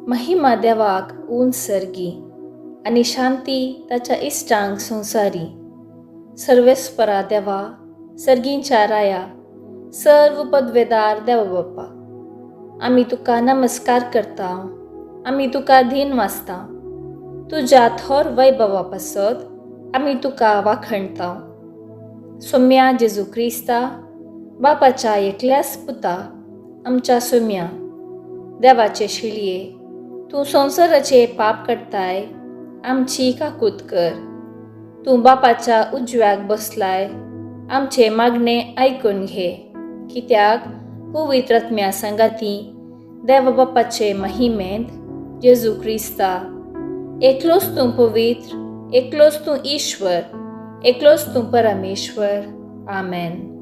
महिमा देवाक उंच सर्गी आनी शांती ताच्या इश्टांक संवसारी. सर्वेस्परा देवा, सर्गींच्या राया, सर्व पदवेदार देवा बाप्पा, आमी तुका नमस्कार करता, आमी तुका धीन वाचता. तुज्या थोर वैभवा पासत आमी तुका वाखणता. सोम्या जेजू क्रिस्ता, बापाच्या एकल्याच पुता, आमच्या सोम्या, देवाचे शिळये, तूं संवसाराचे पाप काडटाय, आमची काकूत कर. तूं बापाच्या उजव्याक बसलाय, आमचे मागणे आयकून घे, कित्याक पवित्र आत्म्या सांगाती देवा बापाचे महिमेंत जेजू क्रिस्ता, एकलोच तूं पवित्र, एकलोच तूं ईश्वर, एकलोच तूं परमेश्वर. आमेन.